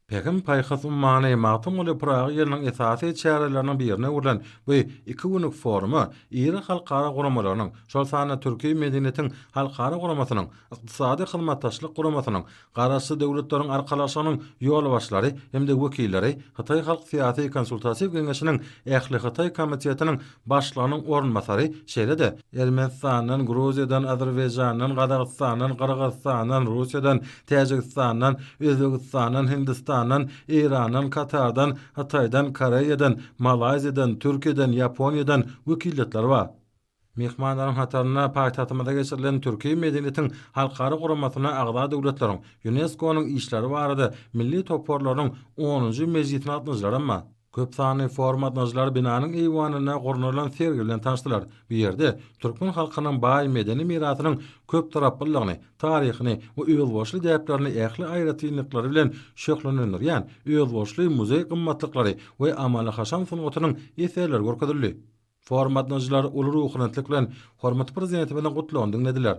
Pähim-paýhas ummany Magtymguly Pyragy ýylynyň esasy çäreleriniň birine öwrülen bu iki günlük foruma iri halkara guramalarynyň, şol sanda Türki medeniýetiň halkara guramasynyň, Ykdysady Hyzmatdaşlyk Guramasynyň, Garaşsyz Döwletleriň Arkalaşygynyň ýolbaşçylary hem-de wekilleri, Hytaý Halk Syýasy Konsultatiw Geňeşiniň Ählihytaý komitetiniň başlygynyň orunbasary, şeýle-de, Ermenistandan, Gruziýadan, Azerbaýjandan, Gazagystandan, Gyrgyzystandan, Russiýadan, Täjigistandan, Özbegistandan, Hindistandan, Eýrandan, Katardan, Hytaýdan, Koreýadan, Malaýziýadan, Türkiýeden, Ýaponiýadan wekiliýetler bar. Myhmanlaryň hatarynda paýtagtymyzda geçirilen Türki medeniýetiň halkara guramasyna agza döwletleriň ÝUNESKO-nyň işleri barada milli toparlarynyň onunjy mejlisine gatnaşyjylaram bar. Köp sanly forum gatnaşyjylary binanyň eýwanynda gurnalan sergi bilen tanyşdylar. Bu ýerde türkmen halkynyň baý medeni mirasynyň köptaraplylygyny, taryhyny we özboluşly däplerini ähli aýratynlyklary bilen şöhlelendirýän özboluşly muzeý gymmatlyklary we amaly-haşam sungatynyň eserleri görkezildi. Forum gatnaşyjylary uly ruhubelentlik bilen hormatly Prezidentimiziň Gutlagyny diňlediler.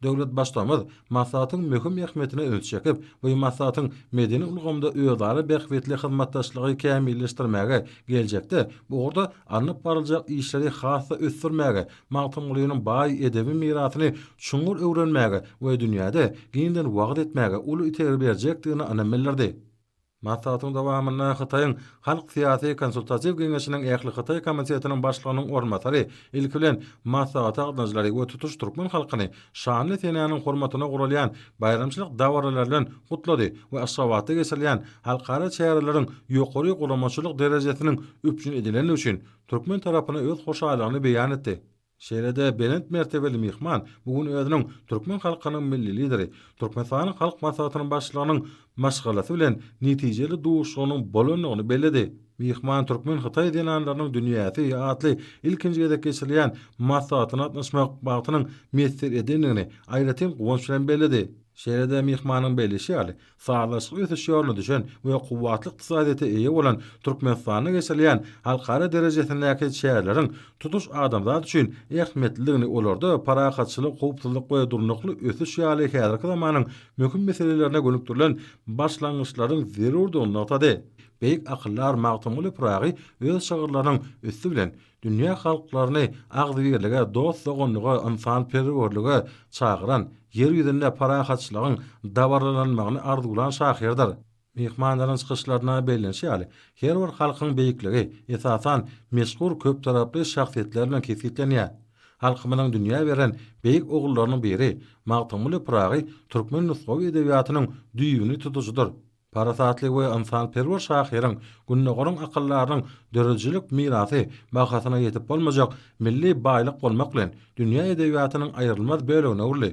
Döwlet Baştutanymyz maslahatyň möhüm ähmiýetine üns çekip, bu maslahatyň medeni ulgamda özara bähbitli hyzmatdaşlygy kämilleşdirmäge, geljekde bu ugurda alnyp baryljak işleri has-da ösdürmäge, Magtymgulynyň baý edebi mirasyny çuňňur öwrenmäge we dünýäde giňden wagyz etmäge uly itergi berjekdigine ynam bildirdi. Maslahatyň dowamynda Hytaýyň Halk syýasy konsultatiw geňeşiniň Ählihytaý komitetiniň başlygynyň orunbasary ilki bilen maslahata gatnaşyjylary we tutuş türkmen halkyny şanly senäniň hormatyna guralýan baýramçylyk dabaralary bilen gutlady we Aşgabatda geçirilýän halkara çäreleriň ýokary guramaçylyk derejesiniň üpjün edilendigi üçin türkmen tarapyna öz hoşallygyny beýan etdi. Şeýle-de belent mertebeli myhman bu gün özüniň türkmen halkynyň Milli Lideri, Türkmenistanyň Halk Maslahatynyň Başlygynyň maşgalasy bilen netijeli duşuşygynyň bolandygyny belledi. Myhman Türkmen-hytaý zenanlarynyň dünýäsi atly ilkinji gezek geçirilýän maslahatyna gatnaşmak bagtynyň miýesser edendigini aýratyn guwanç bilen belledi. Şeýle-de myhmanyň belleýşi ýaly, sazlaşykly ösüş ýoluna düşen we kuwwatly ykdysadyýete eýe bolan Türkmenistanda geçirilýän halkara derejesindäki çäreleriň tutuş adamzat üçin ähmiýetlidigini, olarda parahatçylyk, howpsuzlyk we durnukly ösüş ýaly häzirki zamanyň möhüm meselelerine gönükdirilen başlangyçlaryň zerurdygyny nygtady. Beýik akyldar Magtymguly Pyragy öz şygyrlarynyň üsti bilen Dünýä halklaryny agzybirlige, dost-doganlyga, ynsanperwerlige çagyran, Ýer ýüzünde parahatçylygyň dabaralanmagyny arzuwlan şahyrdyr. Myhmanlaryň çykyşlarynda bellenişi ýaly, her bir halkyň beýikligi, esasan, meşhur köptaraply şahsyýetler bilen kesgitlenýär. Halkymyzyň dünýä beren beýik ogullarynyň biri Magtymguly Pyragy türkmen nusgawy edebiýatynyň düýbüni tutujydyr. Parasatly we ynsanperwer şahyryň, Gündogaryň akyldarynyň döredijilik mirasy bahasyna ýetip bolmajak milli baýlyk bolmak bilen, dünýä edebiýatynyň aýrylmaz bölegine öwrüldi.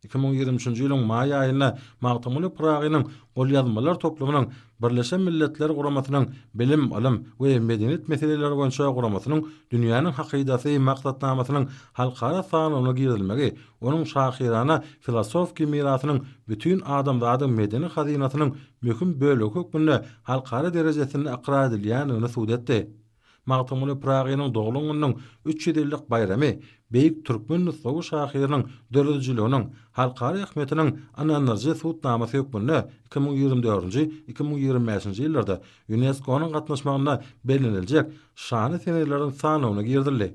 2023-nji ýylyň maý aýynda Magtymguly Pyragynyň golýazmalar toplumynyň Birleşen Milletler Guramasynyň Bilim, ylym we medeniýet meseleleri boýunça guramasynyň Dünýäniň hakydasy maksatnamasynyň halkara sanawyna girizilmegi Onuň şahyrana filosofiki mirasynyň bütin adamzadyň medeni hazynasynyň möhüm bölegi hökmünde halkara derejesinde ykrar edilýändigini subut etdi. Magtymguly Pyragynyň doglan gününiň 300 ýyllyk baýramy beýik türkmen nusgawy şahyrynyň döredijiliginiň halkara ähmiýetiniň ynandyryjy subutnamasy hökmünde 2024-nji, 2025-nji ýyllarda ÝUNESKO-nyň gatnaşmagynda belleniljek şanly seneleriň sanawyna girizildi.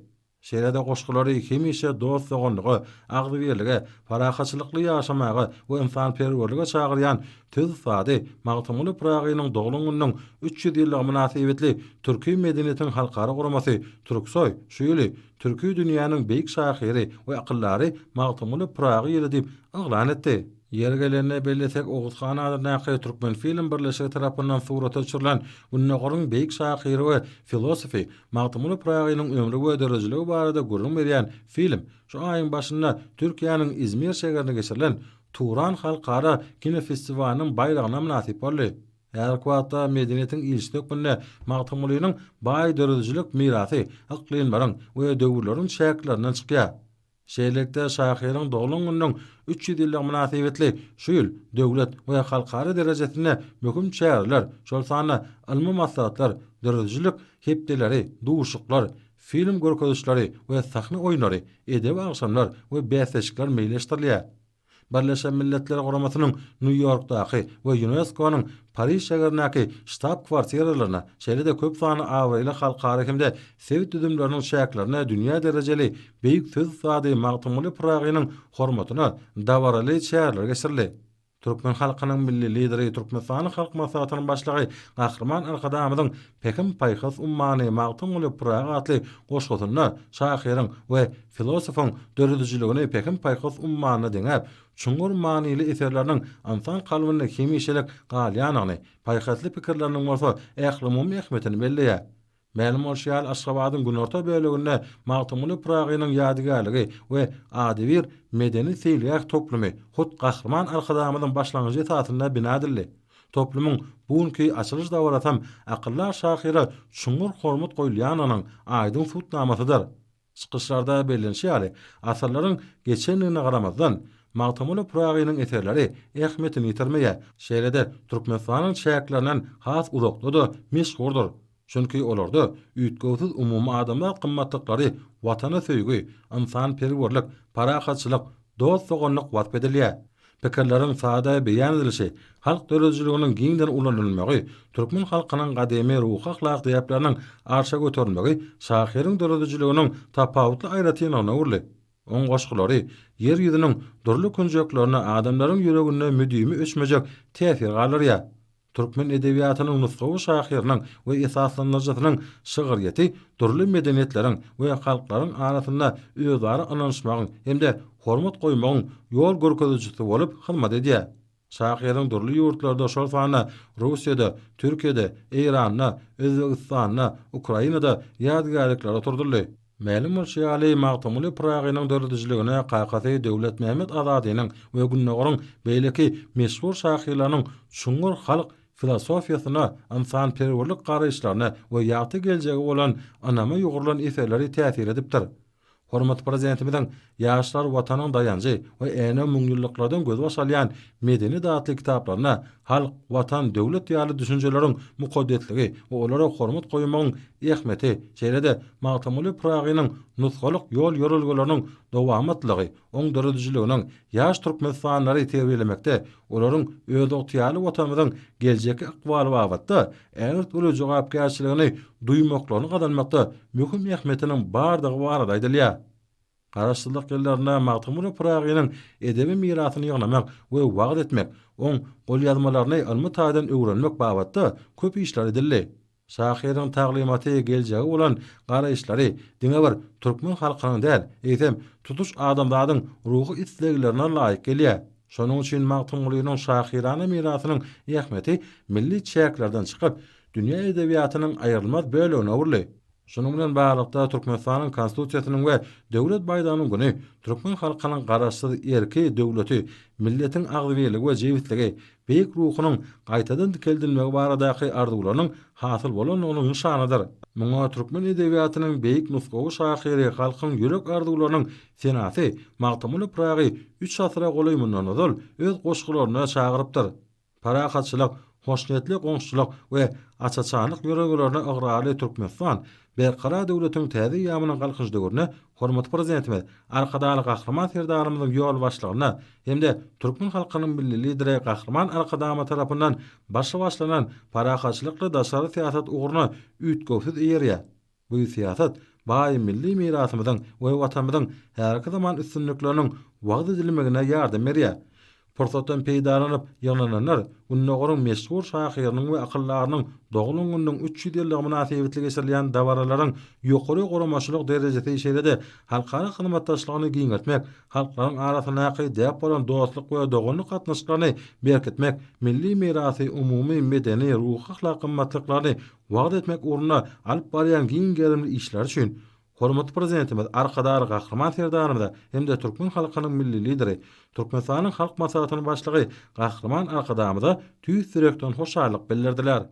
Şeýle-de goşgulary hemişe dost-doganlyga, agzybirlige, parahatçylykly ýaşamaga we ynsanperwerlige çagyrýan söz ussady Magtymguly Pyragynyň doglan gününiň 300 ýyllygy mynasybetli Türki medeniýetiň halkara guramasy Türksoý şu ýyly Türki dünýäniň beýik şahyry we akyldary Magtymguly Pyragy ýyly diýip yglan etdi. Ýeri gelende bellesek, Oguz han adyndaky Türkmenfilm birleşigi tarapyndan surata düşürilen Gündogaryň beýik şahyry we filosofy Magtymguly Pyragynyň ömri we döredijiligi barada gürrüň berýän film şu aýyň başynda Türkiýäniň Izmir şägerinde geçirilen Turan halkara kinofestiwalynyň baýragyna mynasyp boldy. Häzirki wagtda medeniýetiň ilçisi hökmünde Magtymgulynyň baý döredijilik mirasy yklymlaryň we döwürleriň çäklerinden çykýar. Şeýlelikde, şahyryň doglan gününiň 300 ýyllygy mynasybetli şu ýyl döwlet we halkara derejesinde möhüm çäreler, şol sanda ylmy maslahatlar, döredijilik hepdeleri, duşuşyklar, film görkezişleri we sahna oýunlary, edebi agşamlar we bäsleşikler meýilleşdirilýär. Birleşen Milletler Guramasynyň Nýu-Ýorkdaky we Ýunesko-nyň Pariž şägerindäki ştab-kwartiralaryna, şeýle-de köp sanly abraýly halkara hem-de sebit düzümleriniň çäklerinde dünýä derejeli beýik söz ussady Magtymguly Pyragynyň hormatyna dabaraly çäreler geçirildi. Türkmen halkynyň Milli Lideri, Türkmenistanyň Halk Maslahatynyň Başlygy Gahryman Arkadagymyzyň Pähim-paýhas ummany Magtymguly Pyragy atly goşgusynda şahyryň we filosofyň döredijiligini pähim-paýhas ummanyna deňäp, çuňňur manyly eserleriniň ynsan kalbynda hemişelik galýandygyny, paýhasly pikirleriniň bolsa ählumumy ähmiýetini belleýär. Mälim bolşy ýaly, Aşgabadyň günorta böleginde Magtymguly Pyragynyň ýadygärligi we adybir medeni-seýilgäh toplumy hut Gahryman Arkadagymyzyň başlangyjy esasynda bina edildi. Toplumyň bu günki açylyş dabarasam akyldar şahyra çuňňur hormat goýulýandygynyň aýdyň subutnamasydyr. Çykyşlarda bellenişi ýaly, asyrlaryň geçendigine garamazdan, Magtymguly Pyragynyň eserleri ähmiýetini ýitirmeýär, şeýle-de Türkmenistanyň çäklerinden has uzakda-da meşhurdyr. Çünki olarda üýtgewsiz umumadamzat gymmatlyklary Watana söýgi, ynsanperwerlik, parahatçylyk, dost-doganlyk wasp edilýär. Pikirleriň sada beýan edilişi, halk döredijiliginiň giňden ulanylmagy, türkmen halkynyň gadymy ruhy-ahlak däpleriniň arşa göterilmegi şahyryň döredijiliginiň tapawutly aýratynlygyna öwrüldi. Oň goşgulary Ýer ýüzüniň dürli künjeklerinde adamlaryň ýüreginde müdimi öçmejek täsir galdyrýar. Türkmen edebiýatynyň nusgawy şahyrynyň we esaslandyryjysynyň şygryýeti dürli medeniýetleriň we halklaryň arasynda özara ynanyşmagyň hem-de hormat goýmagyň ýol görkezijisi bolup hyzmat edýär. Şahyryň dürli ýurtlarda, şol sanda Russiýada, Türkiýede, Eýranda, Özbegistanda, Ukrainada ýadygärlikleri oturdyldy. Mälim bolşy ýaly, Magtymguly Pyragynyň döredijiligine kakasy Döwletmämmet Azadynyň we Gündogaryň beýleki meşhur şahyrlarynyň çuňňur halk filosofiýasyna, ynsanperwerlik garaýyşlaryna we ýagty geljege bolan ynama ýugrulan eserleri täsir edipdir. Hormatly Prezidentimiziň Ýaşlar Watanyň daýanjy we Änew müňýyllyklardan gözbaş alýan medeniýet atly kitaplarynda halk, Watan, döwlet ýaly düşünjeleriň mukaddesligi we olara hormat goýmagyň ähmiýeti, şeýle-de Magtymguly Pyragynyň nusgalyk ýol-ýörelgeleriniň dowamatlygy oň döredijiliginiň ýaş türkmenistanlylary terbiýelemekde, olaryň özygtyýarly Watanymyzyň geljekki ykbaly babatda ägirt uly jogapkärçiligini duýmaklaryny gazanmakda möhüm ähmiýetiniň bardygy barada aýdylýar. Garaşsyzlyk ýyllarynda Magtymguly Pyragynyň edebi mirasyny ýygnamak we wagyz etmek, oň golýazmalaryny ylmy taýdan öwrenmek babatda köp işler edildi. Şahyryň taglymaty geljege bolan garaýyşlary diňe bir türkmen halkynyň däl, eýsem, tutuş adamzadyň ruhy isleglerine laýyk gelýär. Şonuň üçin Magtymgulynyň şahyrana mirasynyň ähmiýeti milli çäklerden çykyp, dünýä edebiýatynyň aýrylmaz bölegine öwrüldi. Şunuň bilen baglylykda, Türkmenistanyň Konstitusiýasynyň we Döwlet baýdagynyň güni türkmen halkynyň garaşsyz, erki döwleti, milletiň agzybirligi we jebisligi, beýik ruhunyň gaýtadan dikeldilmegi baradaky arzuwlarynyň hasyl bolandygynyň nyşanydyr. Muňa türkmen edebiýatynyň beýik nusgawy şahyry, halkyň ýürek arzuwlarynyň senasy Magtymguly Pyragy üç asyra golaý mundan ozal öz goşgularynda çagyrypdyr. Parahatçylyk, hoşniýetli goňşuçylyk we aç-açanlyk ýörelgelerine ygrarly Türkmenistan Berkarar döwletiň täze eýýamynyň Galkynyş döwründe hormatly Prezidentimiz Arkadagly Gahryman Serdarymyzyň ýolbaşçylygynda hem-de türkmen halkynyň Milli Lideri Gahryman Arkadagymyz tarapyndan başy başlanan parahatçylykly daşary syýasat ugruna üýtgewsiz eýerýär. Bu syýasat baý milli mirasymyzyň we Watanymyzyň häzirki zaman üstünlikleriniň wagyz edilmegine ýardam berýär. Pursatdan peýdalanyp, ýygnananlar Gündogaryň meşhur şahyrynyň we akyldarynyň doglan gününiň 300 ýyllygy mynasybetli geçirilýän dabaralaryň ýokary guramaçylyk derejesi şeýle-de halkara hyzmatdaşlygyny giňeltmek, halklaryň arasyndaky däp bolan dostluk we doganlyk gatnaşyklaryny berkitmek, milli mirasy, umumy medeni, ruhy-ahlak gymmatlyklaryny wagyz etmek ugrunda alyp barýan giň gerimli işleri üçin hormatly Prezidentimiz Arkadagly Gahryman Serdarymyza hem-de türkmen halkynyň Milli Lideri, Türkmenistanyň Halk Maslahatynyň Başlygy Gahryman Arkadagymyza tüýs ýürekden hoşallyk bildirdiler.